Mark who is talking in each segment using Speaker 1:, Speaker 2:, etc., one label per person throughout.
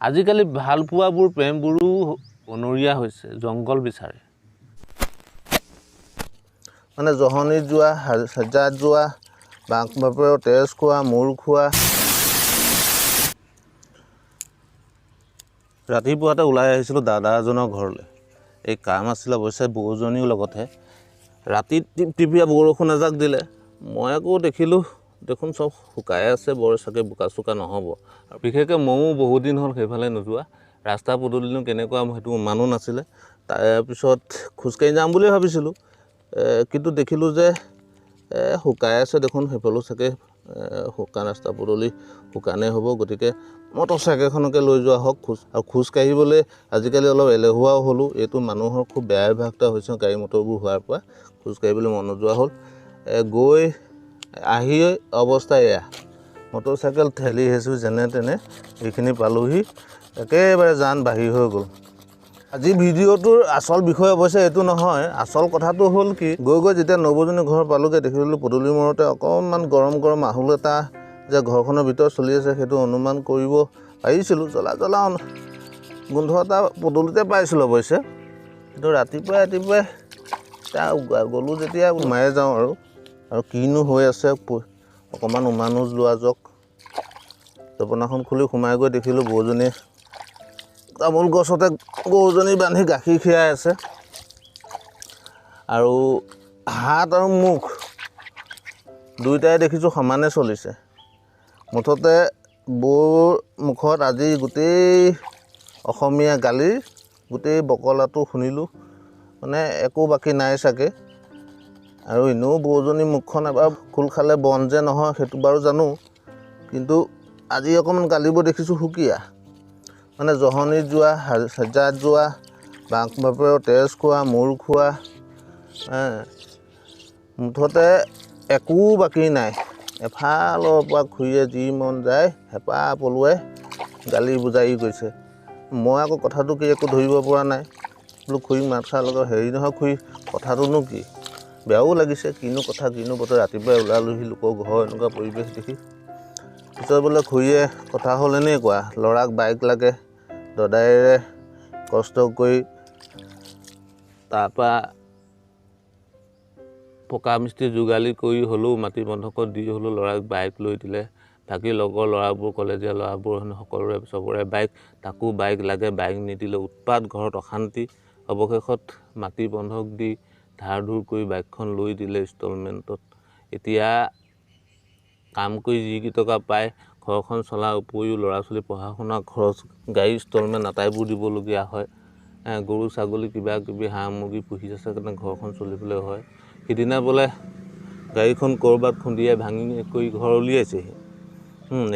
Speaker 1: আজিকালি ভালপোৱাবোৰ প্ৰেমবোৰো বনৰীয়া হৈছে, জংঘল বিচাৰে।
Speaker 2: মানে জহনিত যোৱা, হেজাত যোৱা, বাঁক বাপেৰৰ তেজ খোৱা, মূৰ খোৱা।
Speaker 1: ৰাতিপুৱাতে ওলাই আহিছিলোঁ দাদা এজনৰ ঘৰলৈ। এই কাম আছিলে অৱশ্যে, বৌজনীও লগতহে। ৰাতি টিপটিপীয়া বৰষুণ এজাক দিলে। মই আকৌ দেখিলোঁ দেখোন চব শুকাই আছে, বৰ চাগে বোকা চোকা নহ'ব। আৰু বিশেষকৈ ময়ো বহুত দিন হ'ল সেইফালে নোযোৱা, ৰাস্তা পদূলিনো কেনেকুৱা সেইটো মানুহ নাছিলে। তাৰপিছত খোজকাঢ়ি যাম বুলিয়ে ভাবিছিলোঁ, কিন্তু দেখিলোঁ যে শুকাই আছে দেখোন, সেইফালেও চাগে শুকান ৰাস্তা পদূলি শুকানেই হ'ব, গতিকে মটৰ চাইকেলখনকে লৈ যোৱা হওক। আৰু খোজকাঢ়িবলৈ আজিকালি অলপ এলেহুৱাও হ'লোঁ। এইটো মানুহৰ খুব বেয়া অভ্যাস এটা হৈছে, গাড়ী মটৰবোৰ হোৱাৰ পৰা খোজকাঢ়িবলৈ মন নোযোৱা হ'ল। গৈ আহি অৱস্থা এয়া, মটৰ চাইকেল ঠেলি আহিছোঁ যেনে তেনে এইখিনি পালোহি, একেবাৰে যান বাহিৰ হৈ গ'ল। আজি ভিডিঅ'টোৰ আচল বিষয় অৱশ্যে এইটো নহয়, আচল কথাটো হ'ল কি, গৈ গৈ যেতিয়া নবৌজনী ঘৰ পালোগৈ, দেখিলোঁ পদূলি মূৰতে অকণমান গৰম গৰম আহুল এটা যে ঘৰখনৰ ভিতৰত চলি আছে, সেইটো অনুমান কৰিব পাৰিছিলোঁ। জ্বলা জ্বলা গোন্ধ এটা পদূলিতে পাইছিলোঁ অৱশ্যে, কিন্তু ৰাতিপুৱাই ৰাতিপুৱাই গ'লোঁ যেতিয়া সোমায়ে যাওঁ আৰু কিনো হৈ আছে অকণমান উমানো লোৱা যাওক। জপনাখন খুলি সোমাই গৈ দেখিলোঁ বৌজনীয়ে তামোল গছতে গৰুজনী বান্ধি গাখীৰ খীৰাই আছে, আৰু হাত আৰু মুখ দুয়োটাই দেখিছোঁ সমানে চলিছে। মুঠতে বৌৰ মুখত আজি গোটেই অসমীয়া গালিৰ গোটেই বকলাটো শুনিলোঁ, মানে একো বাকী নাই চাগে। আৰু এনেও বৌজনী মুখখন এবাৰ খোল খালে বন্ধ যে নহয় সেইটো বাৰু জানো, কিন্তু আজি অকণমান গালিবোৰ দেখিছোঁ সুকীয়া। মানে জহনিত যোৱা, হেজাত যোৱা, বাঁক বাপেৰৰ তেজ খোৱা, মূৰ খোৱা, মুঠতে একো বাকী নাই। এফালৰ পৰা খুৰীয়ে যি মন যায় হেঁপাহ পলুৱাই গালি বুজাই গৈছে। মই আকৌ কথাটো কি একো ধৰিব পৰা নাই, বোলো খুৰীক মাত খাৰ লগত হেৰি নহয় খুৰী, কথাটোনো কি, বেয়াও লাগিছে, কিনো কথা কিনো বতৰ, ৰাতিপুৱাই ওলালোহি লোকৰ ঘৰ এনেকুৱা পৰিৱেশ দেখি। পিছত বোলে খুৰীয়ে কথা হ'ল এনেকুৱা, ল'ৰাক বাইক লাগে, দদায়েৰে কষ্ট কৰি তাৰপৰা পকা মিস্ত্ৰী যোগালি কৰি হ'লেও মাটি বন্ধকত দি হ'লেও ল'ৰাক বাইক লৈ দিলে। বাকী লগৰ ল'ৰাবোৰ, কলেজীয়া ল'ৰাবোৰ সকলোৰে চবৰে বাইক, তাকো বাইক লাগে, বাইক নিদিলে উৎপাত, ঘৰত অশান্তি। অৱশেষত মাটি বন্ধক দি ধাৰ ধুৰ কৰি বাইকখন লৈ দিলে ইনষ্টলমেণ্টত। এতিয়া কাম কৰি যিকেইটকা পায় ঘৰখন চলাৰ উপৰিও ল'ৰা ছোৱালী পঢ়া শুনা খৰচ, গাড়ী ইনষ্টলমেণ্ট আটাইবোৰ দিবলগীয়া হয়। গৰু ছাগলী কিবা কিবি হাঁহ মুৰ্গী পুহি আছে কাৰণে ঘৰখন চলিবলৈ হয়। সিদিনা বোলে গাড়ীখন ক'ৰবাত খুন্দিয়াই ভাঙি কৰি ঘৰ উলিয়াইছেহি।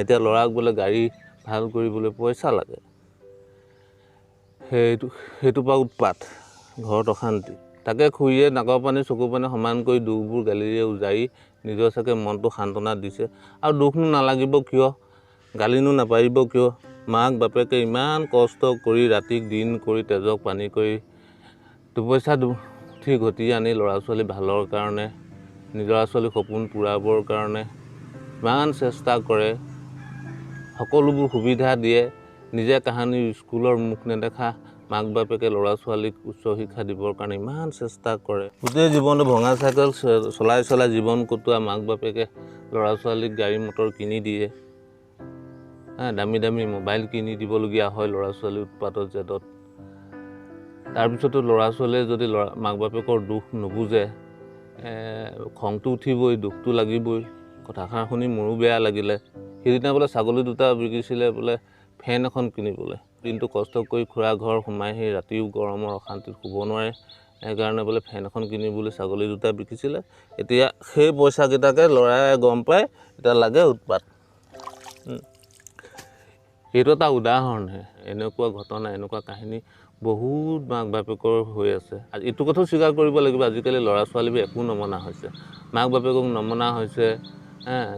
Speaker 1: এতিয়া ল'ৰাক বোলে গাড়ী ভাল কৰিবলৈ পইচা লাগে, সেইটোৰ পৰা উৎপাত, ঘৰত অশান্তি। তাকে খুৰীয়ে নাকৰ পানী চকু পানী সমান কৰি দুখবোৰ গালিৰে উজাৰি নিজৰ চাগে মনটো সান্তনা দিছে। আৰু দুখনো নালাগিব কিয়, গালিনো নাপাৰিব কিয়, মাক বাপেকে ইমান কষ্ট কৰি ৰাতিক দিন কৰি তেজক পানী কৰি দুপইচা দুঠি ঘটি আনি ল'ৰা ছোৱালী ভালৰ কাৰণে, নিজৰ ল'ৰা ছোৱালী সপোন পূৰাবৰ কাৰণে ইমান চেষ্টা কৰে, সকলোবোৰ সুবিধা দিয়ে। নিজে কাহানি স্কুলৰ মুখ নেদেখা মাক বাপেকে ল'ৰা ছোৱালীক উচ্চ শিক্ষা দিবৰ কাৰণে ইমান চেষ্টা কৰে। গোটেই জীৱনটো ভঙা চাইকেল চলাই চলাই জীৱন কটোৱা মাক বাপেকে ল'ৰা ছোৱালীক গাড়ী মটৰ কিনি দিয়ে, দামী দামী মোবাইল কিনি দিবলগীয়া হয় ল'ৰা ছোৱালীৰ উৎপাতত জেদত। তাৰপিছতো ল'ৰা ছোৱালীয়ে যদি মাক বাপেকৰ দুখ নুবুজে, খংটো উঠিবই, দুখটো লাগিবই। কথাষাৰ শুনি মোৰো বেয়া লাগিলে। সিদিনা বোলে ছাগলী দুটা বিকিছিলে বোলে ফেন এখন কিনিবলৈ। দিনটো কষ্ট কৰি খুৰা ঘৰ সোমাই আহি ৰাতিও গৰমৰ অশান্তিত শুব নোৱাৰে, সেইকাৰণে বোলে ফেন এখন কিনিবলৈ ছাগলী দুটা বিকিছিলে। এতিয়া সেই পইচাকেইটাকে ল'ৰাই গম পাই এতিয়া লাগে উৎপাত। এইটো এটা উদাহৰণহে, এনেকুৱা ঘটনা এনেকুৱা কাহিনী বহুত মাক বাপেকৰ হৈ আছে। এইটো কথাও স্বীকাৰ কৰিব লাগিব, আজিকালি ল'ৰা ছোৱালীবোৰ একো নমনা হৈছে, মাক বাপেকক নমনা হৈছে,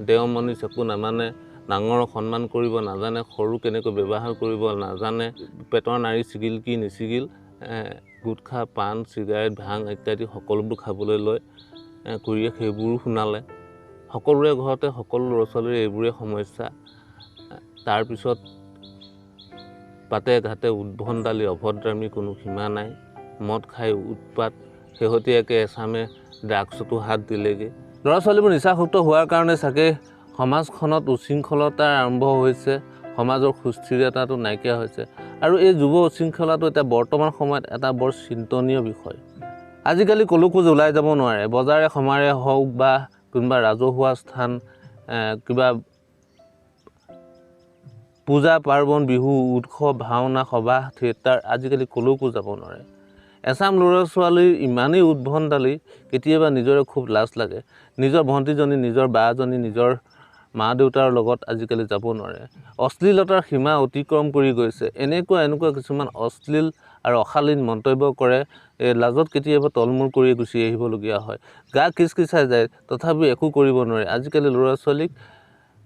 Speaker 1: দেওমণি চকু নামানে, ডাঙৰক সন্মান কৰিব নাজানে, সৰু কেনেকৈ ব্যৱহাৰ কৰিব নাজানে, পেটৰ নাড়ী ছিগিল কি নিছিগিল, গুটখা পাণ চিগাৰেট ভাং ইত্যাদি সকলোবোৰ খাবলৈ লয়। খুৰীয়ে সেইবোৰো শুনালে। সকলোৰে ঘৰতে সকলো ল'ৰা ছোৱালীৰে এইবোৰেই সমস্যা। তাৰপিছত বাটে ঘাটে উদ্ভণ্ডালি, অভদ্ৰামী কোনো সীমা নাই, মদ খাই উৎপাত, শেহতীয়াকৈ এচামে ড্ৰাগছতো হাত দিলেগৈ। ল'ৰা ছোৱালীবোৰ নিচাসক্ত হোৱাৰ কাৰণে চাগে সমাজখনত উশৃংখলতাৰ আৰম্ভ হৈছে, সমাজৰ সুস্থিৰতাটো নাইকিয়া হৈছে। আৰু এই যুৱ উশৃংখলাটো এতিয়া বৰ্তমান সময়ত এটা বৰ চিন্তনীয় বিষয়। আজিকালি ক'লৈকো ওলাই যাব নোৱাৰে, বজাৰে সমাৰে হওক বা কোনোবা ৰাজহুৱা স্থান, কিবা পূজা পাৰ্বণ, বিহু উৎসৱ, ভাওনা সভা, থিয়েটাৰ, আজিকালি ক'লৈকো যাব নোৱাৰে। এচাম ল'ৰা ছোৱালীৰ ইমানেই উদ্ভণ্ডালি, কেতিয়াবা নিজৰে খুব লাজ লাগে। নিজৰ ভণ্টিজনী, নিজৰ বাজনী, নিজৰ মা দেউতাৰ লগত আজিকালি যাব নোৱাৰে। অশ্লীলতাৰ সীমা অতিক্ৰম কৰি গৈছে। এনেকুৱা এনেকুৱা কিছুমান অশ্লীল আৰু অশালীন মন্তব্য কৰে, এই লাজত কেতিয়াবা তলমূৰ কৰি গুচি আহিবলগীয়া হয়, গা কিচকিচাই যায়, তথাপিও একো কৰিব নোৱাৰে। আজিকালি ল'ৰা ছোৱালীক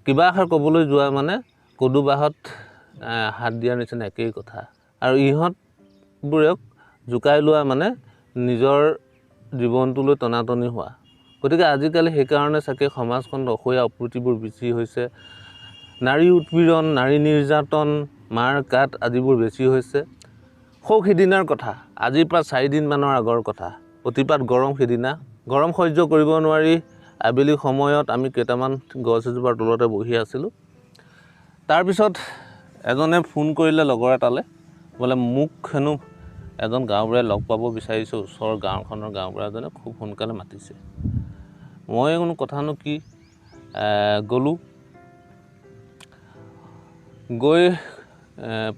Speaker 1: কিবা এষাৰ ক'বলৈ যোৱা মানে কদু বাঁহত হাত দিয়াৰ নিচিনা একেই কথা। আৰু ইহঁতবোৰক জোকাই লোৱা মানে নিজৰ জীৱনটোলৈ টনাটনি হোৱা। গতিকে আজিকালি সেইকাৰণে চাগে সমাজখনত অসূয়া অপ্ৰীতিবোৰ বেছি হৈছে, নাৰী উৎপীড়ন, নাৰী নিৰ্যাতন, মাৰ কাট আদিবোৰ বেছি হৈছে। সৌ সিদিনাৰ কথা, আজিৰ পৰা 4 দিনমানৰ আগৰ কথা, অতিপাত গৰম সিদিনা, গৰম সহ্য কৰিব নোৱাৰি আবেলি সময়ত আমি কেইটামান গছ এজোপাৰ তলতে বহি আছিলোঁ। তাৰপিছত এজনে ফোন কৰিলে লগৰ এটালৈ, বোলে মোক হেনো এজন গাঁওবুঢ়াই লগ পাব বিচাৰিছে, ওচৰৰ গাঁওখনৰ গাঁওবুঢ়া এজনে খুব সোনকালে মাতিছে। মই কোনো কথানো কি, গ'লোঁ। গৈ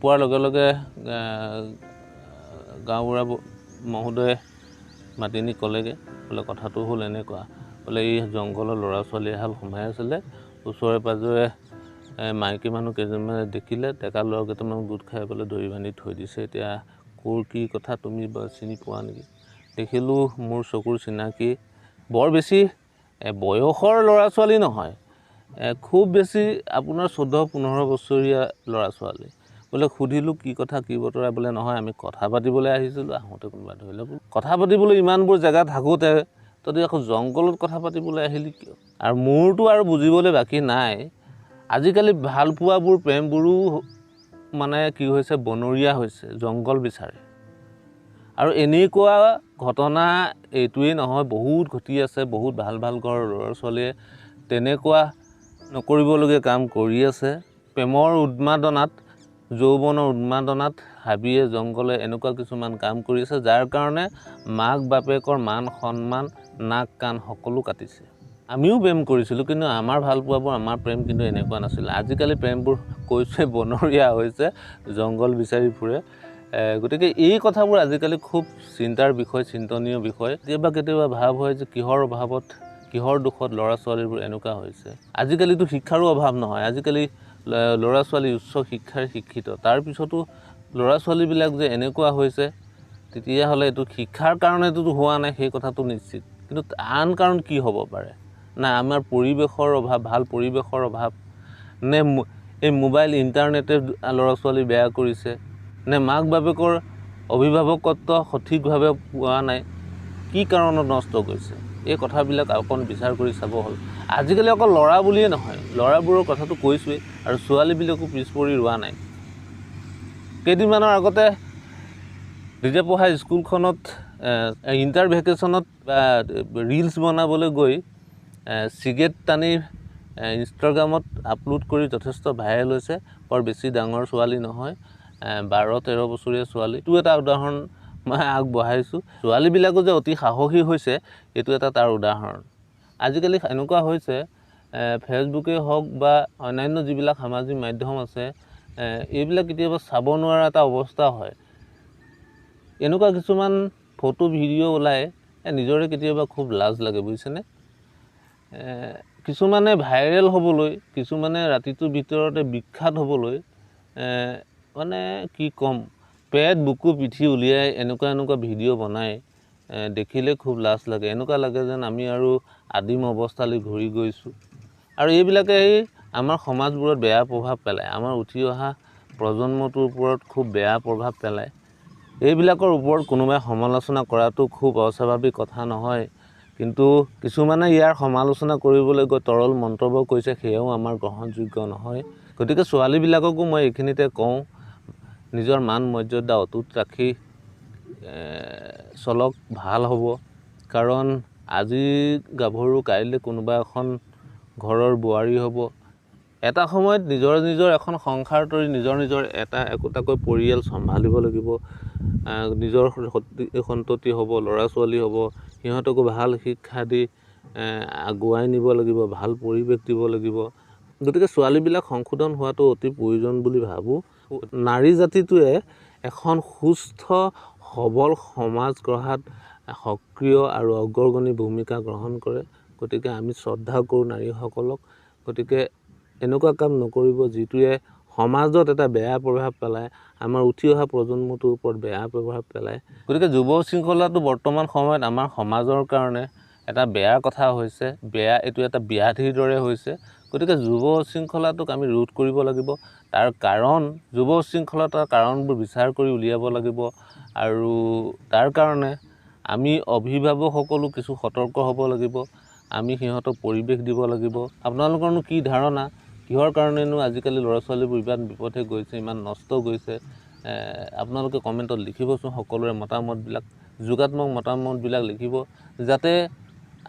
Speaker 1: পোৱাৰ লগে লগে গাঁওবুঢ়া মহোদয়ে মাতি নি ক'লেগৈ, বোলে কথাটো হ'ল এনেকুৱা, বোলে এই জংঘলৰ ল'ৰা ছোৱালী এহাল সোমাই আছিলে, ওচৰে পাঁজৰে মাইকী মানুহ কেইজনমানে দেখিলে, ডেকা ল'ৰা কেইটামান গোট খাই পেলাই ধৰি বান্ধি থৈ দিছে, এতিয়া ক'ৰ কি কথা তুমি চিনি পোৱা নেকি? দেখিলোঁ মোৰ চকুৰ চিনাকি, বৰ বেছি বয়সৰ ল'ৰা ছোৱালী নহয়, খুব বেছি আপোনাৰ 14-15 বছৰীয়া ল'ৰা ছোৱালী। বোলে সুধিলোঁ কি কথা কি বতৰা, বোলে নহয় আমি কথা পাতিবলৈ আহিছিলোঁ, আহোঁতে কোনোবা ধৰিলে। কথা পাতিবলৈ ইমানবোৰ জেগা থাকোঁতে তহঁতি আকৌ জংঘলত কথা পাতিবলৈ আহিলি কিয়? আৰু মোৰতো আৰু বুজিবলৈ বাকী নাই। আজিকালি ভালপোৱাবোৰ, প্ৰেমবোৰো মানে কি হৈছে, বনৰীয়া হৈছে, জংঘল বিচাৰে। আৰু এনেকুৱা ঘটনা এইটোৱেই নহয়, বহুত ঘটি আছে। বহুত ভাল ভাল ঘৰৰ ল'ৰা ছোৱালীয়ে তেনেকুৱা নকৰিবলগীয়া কাম কৰি আছে। প্ৰেমৰ উন্মাদনাত, যৌৱনৰ উন্মাদনাত হাবিয়ে জংঘলে এনেকুৱা কিছুমান কাম কৰিছে, যাৰ কাৰণে মাক বাপেকৰ মান সন্মান, নাক কাণ সকলো কাটিছে। আমিও প্ৰেম কৰিছিলোঁ, কিন্তু আমাৰ ভালপোৱাবোৰ, আমাৰ প্ৰেম কিন্তু এনেকুৱা নাছিলে। আজিকালি প্ৰেমবোৰ কৈছোৱে বনৰীয়া হৈছে, জংঘল বিচাৰি ফুৰে। গতিকে এই কথাবোৰ আজিকালি খুব চিন্তাৰ বিষয়, চিন্তনীয় বিষয়। কেতিয়াবা কেতিয়াবা ভাৱ হয় যে কিহৰ অভাৱত, কিহৰ দুখত ল'ৰা ছোৱালীবোৰ এনেকুৱা হৈছে। আজিকালিতো শিক্ষাৰো অভাৱ নহয়, আজিকালি ল'ৰা ছোৱালী উচ্চ শিক্ষাৰে শিক্ষিত, তাৰপিছতো ল'ৰা ছোৱালীবিলাক যে এনেকুৱা হৈছে, তেতিয়াহ'লে এইটো শিক্ষাৰ কাৰণেতো হোৱা নাই, সেই কথাটো নিশ্চিত। কিন্তু আন কাৰণ কি হ'ব পাৰে? না আমাৰ পৰিৱেশৰ অভাৱ, ভাল পৰিৱেশৰ অভাৱ, নে এই মোবাইল ইণ্টাৰনেটে ল'ৰা ছোৱালী বেয়া কৰিছে, নে মাক বাপেকৰ অভিভাৱকত্ব সঠিকভাৱে পোৱা নাই, কি কাৰণত নষ্ট কৰিছে? এই কথাবিলাক অকণ বিচাৰ কৰি চাব হ'ল। আজিকালি অকল ল'ৰা বুলিয়ে নহয়, ল'ৰাবোৰৰ কথাটো কৈছোঁৱেই, আৰু ছোৱালীবিলাকো পিছ পৰি ৰোৱা নাই। কেইদিনমানৰ আগতে নিজে পঢ়া স্কুলখনত ইণ্টাৰ ভেকেশ্যনত বা ৰিলচ বনাবলৈ গৈ চিগাৰেট টানি ইনষ্টাগ্ৰামত আপলোড কৰি যথেষ্ট ভাইৰেল হৈছে। বৰ বেছি ডাঙৰ ছোৱালী নহয়, 12-13 বছৰীয়া ছোৱালী। এইটো এটা উদাহৰণ মই আগবঢ়াইছোঁ। ছোৱালীবিলাকো যে অতি সাহসী হৈছে, এইটো এটা তাৰ উদাহৰণ। আজিকালি এনেকুৱা হৈছে, ফেচবুকেই হওক বা অন্যান্য যিবিলাক সামাজিক মাধ্যম আছে, এইবিলাক কেতিয়াবা চাব নোৱাৰা এটা অৱস্থা হয়। এনেকুৱা কিছুমান ফটো ভিডিঅ' ওলায়, নিজৰে কেতিয়াবা খুব লাজ লাগে, বুজিছেনে? কিছুমানে ভাইৰেল হ'বলৈ, কিছুমানে ৰাতিটোৰ ভিতৰতে বিখ্যাত হ'বলৈ, মানে কি ক'ম, পেট বুকু পিঠি উলিয়াই এনেকুৱা এনেকুৱা ভিডিঅ' বনায়, দেখিলে খুব লাজ লাগে। এনেকুৱা লাগে যেন আমি আৰু আদিম অৱস্থালৈ ঘূৰি গৈছোঁ। আৰু এইবিলাকে আমাৰ সমাজবোৰত বেয়া প্ৰভাৱ পেলায়, আমাৰ উঠি অহা প্ৰজন্মটোৰ ওপৰত খুব বেয়া প্ৰভাৱ পেলায়। এইবিলাকৰ ওপৰত কোনোবাই সমালোচনা কৰাটো খুব অস্বাভাৱিক কথা নহয়, কিন্তু কিছুমানে ইয়াৰ সমালোচনা কৰিবলৈ গৈ তৰল মন্তব্য কৰিছে, সেয়াও আমাৰ গ্ৰহণযোগ্য নহয়। গতিকে ছোৱালীবিলাককো মই এইখিনিতে কওঁ নিজৰ মান মৰ্যাদা অটুট ৰাখি চলক, ভাল হ'ব। কাৰণ আজি গাভৰু কাইলৈ কোনোবা এখন ঘৰৰ বোৱাৰী হ'ব। এটা সময়ত নিজৰ নিজৰ এখন সংসাৰ তৰি নিজৰ নিজৰ এটা একোটাকৈ পৰিয়াল চম্ভালিব লাগিব। নিজৰ সন্ততি হ'ব, ল'ৰা ছোৱালী হ'ব, সিহঁতকো ভাল শিক্ষা দি আগুৱাই নিব লাগিব, ভাল পৰিৱেশ দিব লাগিব। গতিকে ছোৱালীবিলাক সংশোধন হোৱাটো অতি প্ৰয়োজন বুলি ভাবোঁ। নাৰী জাতিটোৱে এখন সুস্থ সবল সমাজ গঢ়াত সক্ৰিয় আৰু অগ্ৰগণী ভূমিকা গ্ৰহণ কৰে। গতিকে আমি শ্ৰদ্ধা কৰোঁ নাৰীসকলক। গতিকে এনেকুৱা কাম নকৰিব যিটোৱে সমাজত এটা বেয়া প্ৰভাৱ পেলায়, আমাৰ উঠি অহা প্ৰজন্মটোৰ ওপৰত বেয়া প্ৰভাৱ পেলায়। গতিকে যুৱ শৃংখলাটো বৰ্তমান সময়ত আমাৰ সমাজৰ কাৰণে এটা বেয়া কথা হৈছে, বেয়া এইটো এটা ব্যাধিৰ দৰে হৈছে। গতিকে যুৱ শৃংখলাটোক আমি ৰোধ কৰিব লাগিব। তাৰ কাৰণ যুৱ শৃংখলতাৰ কাৰণবোৰ বিচাৰ কৰি উলিয়াব লাগিব। আৰু তাৰ কাৰণে আমি অভিভাৱকসকলো কিছু সতৰ্ক হ'ব লাগিব। আমি সিহঁতক পৰিৱেশ দিব লাগিব। আপোনালোকৰনো কি ধাৰণা, কিহৰ কাৰণেনো আজিকালি ল'ৰা ছোৱালীবোৰ ইমান বিপথে গৈছে, ইমান নষ্ট গৈছে? আপোনালোকে কমেণ্টত লিখিবচোন সকলোৰে মতামতবিলাক, যোগাত্মক মতামতবিলাক লিখিব, যাতে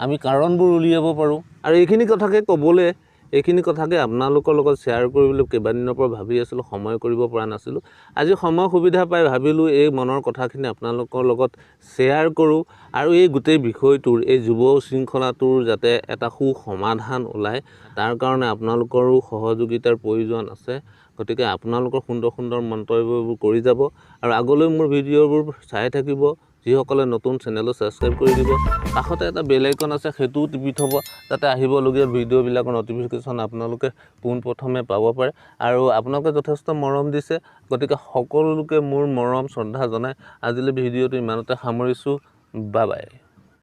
Speaker 1: আমি কাৰণবোৰ উলিয়াব পাৰোঁ। আৰু এইখিনি কথাকে ক'বলৈ, এইখিনি কথাকে আপোনালোকৰ লগত শ্বেয়াৰ কৰিবলৈ কেইবাদিনৰ পৰা ভাবি আছিলোঁ, সময় কৰিব পৰা নাছিলোঁ। আজি সময় সুবিধা পাই ভাবিলোঁ এই মনৰ কথাখিনি আপোনালোকৰ লগত শ্বেয়াৰ কৰোঁ আৰু এই গোটেই বিষয়টোৰ, এই যুৱ শৃংখলাটোৰ যাতে এটা সুসমাধান ওলায়, তাৰ কাৰণে আপোনালোকৰো সহযোগিতাৰ প্ৰয়োজন আছে। গতিকে আপোনালোকৰ সুন্দৰ সুন্দৰ মন্তব্যবোৰ কৰি যাব আৰু আগলৈ মোৰ ভিডিঅ'বোৰ চাই থাকিব। যিসকলে নতুন চেনেলটো ছাবস্ক্ৰাইব কৰি দিব, কাষতে এটা বেল আইকন আছে, সেইটোও টিপি থ'ব, যাতে আহিবলগীয়া ভিডিঅ'বিলাকৰ ন'টিফিকেশ্যন আপোনালোকে পোনপ্ৰথমে পাব পাৰে। আৰু আপোনালোকে যথেষ্ট মৰম দিছে, গতিকে সকলোকে মোৰ মৰম শ্ৰদ্ধা জনাই আজিলৈ ভিডিঅ'টো ইমানতে সামৰিছোঁ। Bye bye.